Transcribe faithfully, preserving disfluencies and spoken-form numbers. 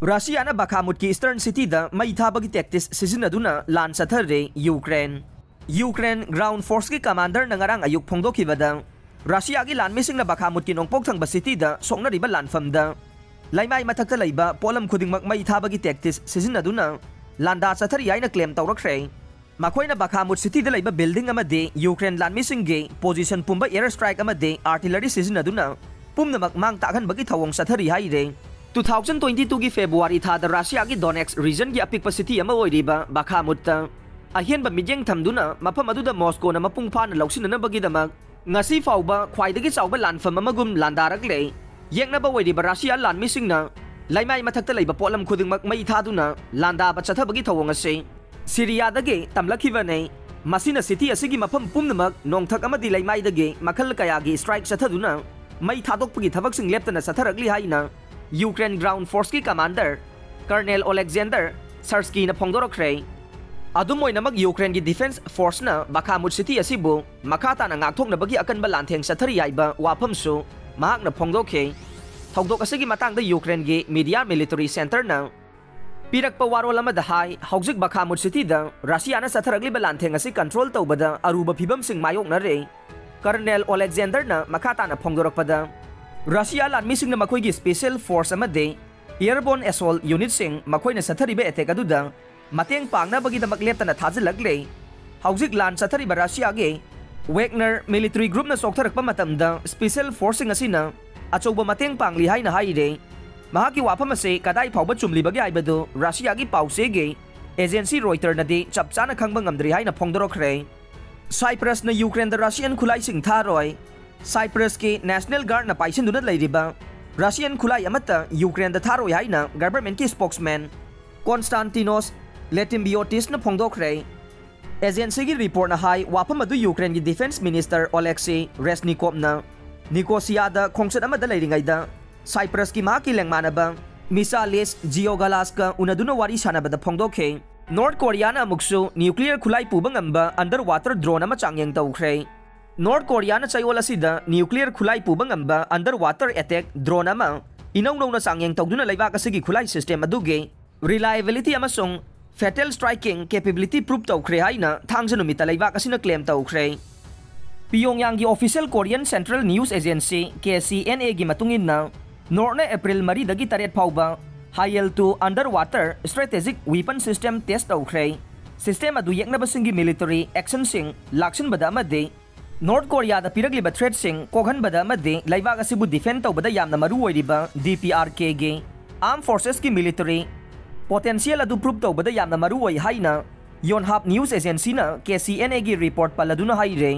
ꯔꯁꯤꯌꯥꯅ ꯕꯈꯥꯃꯨꯠꯀꯤ eastern ꯁꯤꯇꯤꯗ ꯃꯩ ꯊꯥꯕꯒꯤ tactics ꯁꯤꯖꯤꯟꯅꯗꯨꯅ ꯂꯥꯟ ꯆꯠꯊꯔꯦ꯫ ꯌꯨꯀ꯭ꯔꯦꯟ ꯌꯨꯀ꯭ꯔꯦꯟ ꯒ꯭ꯔꯥꯎꯟ ꯐꯣꯔꯁꯀꯤ ꯀꯃꯥꯟꯗꯔꯅ ꯉꯔꯥꯡ ꯑꯌꯨꯛ ꯐꯣꯡꯗꯣꯛꯈꯤꯕꯗ, ꯔꯁꯤꯌꯥꯒꯤ ꯂꯥꯟꯃꯤꯁꯤꯡꯅ ꯕꯈꯥꯃꯨꯠꯀꯤ ꯅꯣꯡꯄꯣꯛ ꯊꯪꯕ ꯁꯤꯇꯤꯗ ꯁꯣꯛꯅꯔꯤꯕ ꯂꯥꯟꯐꯝꯗ ꯂꯩꯃꯥꯏ ꯃꯊꯛꯇ ꯂꯩꯕ ꯄꯣꯠꯂꯝ ꯈꯨꯗꯤꯡꯃꯛ ꯃꯩ ꯊꯥꯕꯒꯤ ꯇꯦꯛꯇꯤꯛꯁ ꯁꯤꯖꯤꯟꯅꯗꯨꯅ ꯂꯥꯟꯗꯥ ꯆꯠꯊꯔꯤ ꯍꯥꯏꯅ ꯀ꯭ꯂꯦꯝ ꯇꯧꯔꯛꯈ꯭ꯔꯦ꯫ ꯃꯈꯣꯏꯅ ꯕꯈꯥꯃꯨꯠ ꯁꯤꯇꯤꯗ ꯂꯩꯕ ꯕꯤꯜꯗꯤꯡ ꯑꯃꯗꯤ ꯌꯨꯀ꯭ꯔꯦꯟ ꯂꯥꯟꯃꯤꯁꯤꯡꯒꯤ ꯄꯣꯖꯤꯁꯟ ꯄꯨꯝꯕ ꯑꯦꯌꯔ ꯁ꯭ꯇ꯭ꯔꯥꯏꯛ ꯑꯃꯗꯤ ꯑꯥꯔꯇꯤꯂꯔꯤ ꯁꯤꯖꯤꯟꯅꯗꯨꯅ ꯄꯨꯝꯅꯃꯛ ꯃꯥꯡ ꯇꯥꯛꯍꯟꯕꯒꯤ ꯊꯧꯑꯣꯡ ꯆꯠꯊꯔꯤ ꯍꯥꯏꯔꯦ꯫ Two thousand twenty-twoꯒꯤ ꯐꯦꯕ꯭ꯔꯨꯋꯥꯔꯤ ꯊꯥꯗ ꯔꯁꯤꯌꯥꯒꯤ ꯗꯣꯅꯦꯠꯁ ꯔꯤꯖꯟꯒꯤ ꯑꯄꯤꯛꯄ ꯁꯤꯇꯤ ꯑꯃ ꯑꯣꯏꯔꯤꯕ ꯕꯈꯥꯃꯨꯠꯇ ꯑꯍꯦꯟꯕ ꯃꯤꯠꯌꯦꯡ ꯊꯝꯗꯨꯅ ꯃꯐꯝ ꯑꯗꯨꯗ ꯃꯣꯁꯀꯣꯅ ꯃꯄꯨꯡ ꯐꯥꯅ ꯂꯧꯁꯤꯟꯅꯅꯕꯒꯤꯗꯃꯛ ꯉꯁꯤ ꯐꯥꯎꯕ ꯈ꯭ꯋꯥꯏꯗꯒꯤ ꯆꯥꯎꯕ ꯂꯥꯟꯐꯝ ꯑꯃꯒꯨꯝ ꯂꯥꯟꯗꯥꯔꯛꯂꯦ꯫ ꯌꯦꯛꯅꯕ ꯑꯣꯏꯔꯤꯕ ꯔꯁꯤꯌꯥ ꯂꯥꯟꯃꯤꯁꯤꯡꯅ ꯂꯩꯃꯥꯏ ꯃꯊꯛꯇ ꯂꯩꯕ ꯄꯣꯠꯂꯝ ꯈꯨꯗꯤꯡꯃꯛ ꯃꯩ ꯊꯥꯗꯨꯅ ꯂꯥꯟꯗꯥꯕ ꯆꯠꯊꯕꯒꯤ ꯊꯧꯑꯣꯡ ꯑꯁꯤ ꯁꯤꯔꯤꯌꯥꯗꯒꯤ ꯇꯝꯂꯛꯈꯤꯕꯅꯤ꯫ ꯃꯁꯤꯅ ꯁꯤꯇꯤ ꯑꯁꯤꯒꯤ ꯃꯐꯝ ꯄꯨꯝꯅꯃꯛ ꯅꯣꯡꯊꯛ ꯑꯃꯗꯤ ꯂꯩꯃꯥꯏꯗꯒꯤ ꯃꯈꯜ ꯀꯌꯥꯒꯤ ꯁ꯭ꯇ꯭ꯔꯥꯏꯛ ꯆꯠꯊꯗꯨꯅ ꯃꯩ ꯊꯥꯗꯣꯛꯄꯒꯤ ꯊꯕꯛꯁꯤꯡ ꯂꯦꯞꯇꯅ ꯆꯠꯊꯔꯛꯂꯤ ꯍꯥꯏꯅ ꯌꯨꯀ꯭ꯔꯦꯟ ꯒ꯭ꯔꯥꯎꯟ ꯐꯣꯔꯁꯀꯤ ꯀꯃꯥꯟꯗꯔ ꯀꯔꯅꯦꯜ ꯑꯣꯂꯦꯛꯖꯦꯟꯗꯔ ꯁꯔꯁꯀꯤꯅ ꯐꯣꯡꯗꯣꯔꯛꯈ꯭ꯔꯦ꯫ ꯑꯗꯨꯝ ꯑꯣꯏꯅꯃꯛ, ꯌꯨꯀ꯭ꯔꯦꯟꯒꯤ ꯗꯤꯐꯦꯟꯁ ꯐꯣꯔꯁꯅ ꯕꯈꯥꯃꯨꯠ ꯁꯤꯇꯤ ꯑꯁꯤꯕꯨ ꯃꯈꯥ ꯇꯥꯅ ꯉꯥꯛꯊꯣꯛꯅꯕꯒꯤ ꯑꯀꯟꯕ ꯂꯥꯟꯊꯦꯡ ꯆꯠꯊꯔꯤ ꯍꯥꯏꯕ ꯋꯥꯐꯝꯁꯨ ꯃꯍꯥꯛꯅ ꯐꯣꯡꯗꯣꯛꯈꯤ꯫ ꯊꯧꯗꯣꯛ ꯑꯁꯤꯒꯤ ꯃꯇꯥꯡꯗ ꯌꯨꯀ꯭ꯔꯦꯟꯒꯤ ꯃꯤꯗꯤꯌꯥ ꯃꯤꯂꯤꯇꯔꯤ ꯁꯦꯟꯇꯔꯅ ꯄꯤꯔꯛꯄ ꯋꯥꯔꯣꯜ ꯑꯃꯗ ꯍꯥꯏ, ꯍꯧꯖꯤꯛ ꯕꯈꯥꯃꯨꯠ ꯁꯤꯇꯤꯗ ꯔꯁꯤꯌꯥꯅ ꯆꯠꯊꯔꯛꯂꯤꯕ ꯂꯥꯟꯊꯦꯡ ꯑꯁꯤ ꯀꯟꯇ꯭ꯔꯣꯜ ꯇꯧꯕꯗ ꯑꯔꯨꯕ ꯐꯤꯚꯝꯁꯤꯡ ꯃꯥꯌꯣꯛꯅꯔꯦ꯫ ꯀꯔꯅꯦꯜ ꯑꯣꯂꯦꯛꯖꯦꯟꯗꯔꯅ ꯃꯈꯥ ꯇꯥꯅ ꯐꯣꯡꯗꯣꯔꯛꯄꯗ, ꯔꯁꯤꯌꯥ ꯂꯥꯟꯃꯤꯁꯤꯡꯅ ꯃꯈꯣꯏꯒꯤ ꯁ꯭ꯄꯦꯁꯤꯌꯦꯜ ꯐꯣꯔꯁ ꯑꯃꯗꯤ ꯑꯦꯌꯔꯕꯣꯔꯟ ꯑꯦꯁꯣꯜ ꯌꯨꯅꯤꯠꯁꯤꯡ ꯃꯈꯣꯏꯅ ꯆꯠꯊꯔꯤꯕ ꯑꯦꯇꯦꯛ ꯑꯗꯨꯗ ꯃꯇꯦꯡ ꯄꯥꯡꯅꯕꯒꯤꯗꯃꯛ ꯂꯦꯞꯇꯅ ꯊꯥꯖꯤꯜꯂꯛꯂꯦ꯫ ꯍꯧꯖꯤꯛ ꯂꯥꯟ ꯆꯠꯊꯔꯤꯕ ꯔꯁꯤꯌꯥꯒꯤ ꯋꯦꯒꯅꯔ ꯃꯤꯂꯤꯇꯔꯤ ꯒ꯭ꯔꯨꯞꯅ ꯆꯣꯛꯊꯔꯛꯄ ꯃꯇꯝꯗ ꯁ꯭ꯄꯦꯁꯤꯌꯦꯜ ꯐꯣꯔꯁꯁꯤꯡ ꯑꯁꯤꯅ ꯑꯆꯧꯕ ꯃꯇꯦꯡ ꯄꯥꯡꯂꯤ ꯍꯥꯏꯅ ꯍꯥꯏꯔꯦ꯫ ꯃꯍꯥꯛꯀꯤ ꯋꯥꯐꯝ ꯑꯁꯤ ꯀꯗꯥꯏ ꯐꯥꯎꯕ ꯆꯨꯝꯂꯤꯕꯒꯤ ꯍꯥꯏꯕꯗꯨ ꯔꯁꯤꯌꯥꯒꯤ ꯄꯥꯎꯆꯦꯒꯤ ꯑꯦꯖꯦꯟꯁꯤ ꯔꯣꯏꯇꯔꯅꯗꯤ ꯆꯞ ꯆꯥꯅ ꯈꯪꯕ ꯉꯝꯗ꯭ꯔꯤ ꯍꯥꯏꯅ ꯐꯣꯡꯗꯣꯔꯛꯈ꯭ꯔꯦ꯫ ꯁꯥꯏꯄ꯭ꯔꯁꯅ ꯌꯨꯀ꯭ꯔꯦꯟꯗ ꯔꯁꯤꯌꯥꯟ ꯈꯨꯠꯂꯥꯏꯁꯤꯡ ꯊꯥꯔꯣꯏ꯫ ꯁꯥꯏꯄ꯭ꯔꯁꯀꯤ ꯅꯦꯁꯅꯦꯜ ꯒꯥꯔꯗꯅ ꯄꯥꯏꯁꯤꯟꯗꯨꯅ ꯂꯩꯔꯤꯕ ꯔꯁꯤꯌꯥꯟ ꯈꯨꯠꯂꯥꯏ ꯑꯃꯠꯇ ꯌꯨꯀ꯭ꯔꯦꯟꯗ ꯊꯥꯔꯣꯏ ꯍꯥꯏꯅ ꯒꯚꯔꯟꯃꯦꯟꯠꯀꯤ ꯁ꯭ꯄꯣꯛꯁꯃꯦꯟ ꯀꯣꯟꯁꯇꯥꯟꯇꯤꯅꯣꯁ ꯂꯦꯇꯤꯝꯕꯤꯌꯣꯇꯤꯁꯅ ꯐꯣꯡꯗꯣꯛꯈ꯭ꯔꯦ꯫ ꯑꯦꯖꯦꯟꯁꯤꯒꯤ ꯔꯤꯄꯣꯔꯠꯅ ꯍꯥꯏ, ꯋꯥꯐꯝ ꯑꯗꯨ ꯌꯨꯀ꯭ꯔꯦꯟꯒꯤ ꯗꯤꯐꯦꯟꯁ ꯃꯤꯅꯤꯁꯇꯔ ꯑꯣꯂꯦꯛꯁꯤ ꯔꯦꯁꯅꯤꯀꯣꯞꯅ ꯅꯤꯀꯣꯁꯤꯌꯥꯗ ꯈꯣꯡꯆꯠ ꯑꯃꯗ ꯂꯩꯔꯤꯉꯩꯗ ꯁꯥꯏꯄ꯭ꯔꯁꯀꯤ ꯃꯍꯥꯛꯀꯤ ꯂꯦꯡꯃꯥꯟꯅꯕ ꯃꯤꯁꯥꯂꯤꯁ ꯖꯤꯑꯣꯒꯥꯂꯥꯁꯀ ꯎꯅꯗꯨꯅ ꯋꯥꯔꯤ ꯁꯥꯟꯅꯕꯗ ꯐꯣꯡꯗꯣꯛꯈꯤ꯫ ꯅꯣꯔꯠ ꯀꯣꯔꯤꯌꯥꯅ ꯑꯃꯨꯛꯁꯨ ꯅ꯭ꯌꯨꯀ꯭ꯂꯤꯌꯔ ꯈꯨꯠꯂꯥꯏ ꯄꯨꯕ ꯉꯝꯕ ꯑꯟꯗꯔ ꯋꯥꯇꯔ ꯗ꯭ꯔꯣꯟ ꯑꯃ ꯆꯥꯡꯌꯦꯡ ꯇꯧꯈ꯭ꯔꯦ꯫ ꯅꯣꯔꯠ ꯀꯣꯔꯤꯌꯥꯅ ꯆꯌꯣꯜ ꯑꯁꯤꯗ ꯅ꯭ꯌꯨꯀ꯭ꯂꯤꯌꯔ ꯈꯨꯠꯂꯥꯏ ꯄꯨꯕ ꯉꯝꯕ ꯑꯟꯗꯔ ꯋꯥꯇꯔ ꯑꯦꯇꯦꯛ ꯗ꯭ꯔꯣꯟ ꯑꯃ ꯏꯅꯧ ꯅꯧꯅ ꯆꯥꯡꯌꯦꯡ ꯇꯧꯗꯨꯅ ꯂꯩꯕꯥꯛ ꯑꯁꯤꯒꯤ ꯈꯨꯠꯂꯥꯏ system ꯑꯗꯨꯒꯤ reliability ꯑꯃꯁꯨꯡ fatal striking capability prove ꯇꯧꯈ꯭ꯔꯦ ꯍꯥꯏꯅ ꯊꯥꯡꯖ ꯅꯨꯃꯤꯠꯇ ꯂꯩꯕꯥꯛ ꯑꯁꯤꯅ claim ꯇꯧꯈ꯭ꯔꯦ꯫ ꯄꯤꯌꯣꯡꯌꯥꯡꯒꯤ official Korean Central News Agency, K C N A ꯒꯤ ꯃꯇꯨꯡ ꯏꯟꯅ, ꯅꯣꯔꯠꯅ ꯑꯦꯄ꯭ꯔꯤꯜ ꯃꯔꯤꯗꯒꯤ ꯇꯔꯦꯠ ꯐꯥꯎꯕ Haeil two underwater strategic weapon system test ꯇꯧꯈ꯭ꯔꯦ꯫ System ꯑꯗꯨ ꯌꯦꯛꯅꯕꯁꯤꯡꯒꯤ military actionꯁꯤꯡ ꯂꯥꯛꯁꯤꯟꯕꯗ ꯑꯃꯗꯤ ꯅꯣꯔꯠ ꯀꯣꯔꯤꯌꯥꯗ ꯄꯤꯔꯛꯂꯤꯕ threatꯁꯤꯡ ꯀꯣꯛꯍꯟꯕꯗ ꯑꯃꯗꯤ ꯂꯩꯕꯥꯛ ꯑꯁꯤꯕꯨ defend ꯇꯧꯕꯗ ꯌꯥꯝꯅ ꯃꯔꯨ ꯑꯣꯏꯔꯤꯕ D P R Kꯒꯤ armed forcesꯀꯤ military potential ꯑꯗꯨ prove ꯇꯧꯕꯗ ꯌꯥꯝꯅ ꯃꯔꯨ ꯑꯣꯏ ꯍꯥꯏꯅ Yonhap News Agencyꯅ K C N Aꯒꯤ report ꯄꯜꯂꯗꯨꯅ ꯍꯥꯏꯔꯦ꯫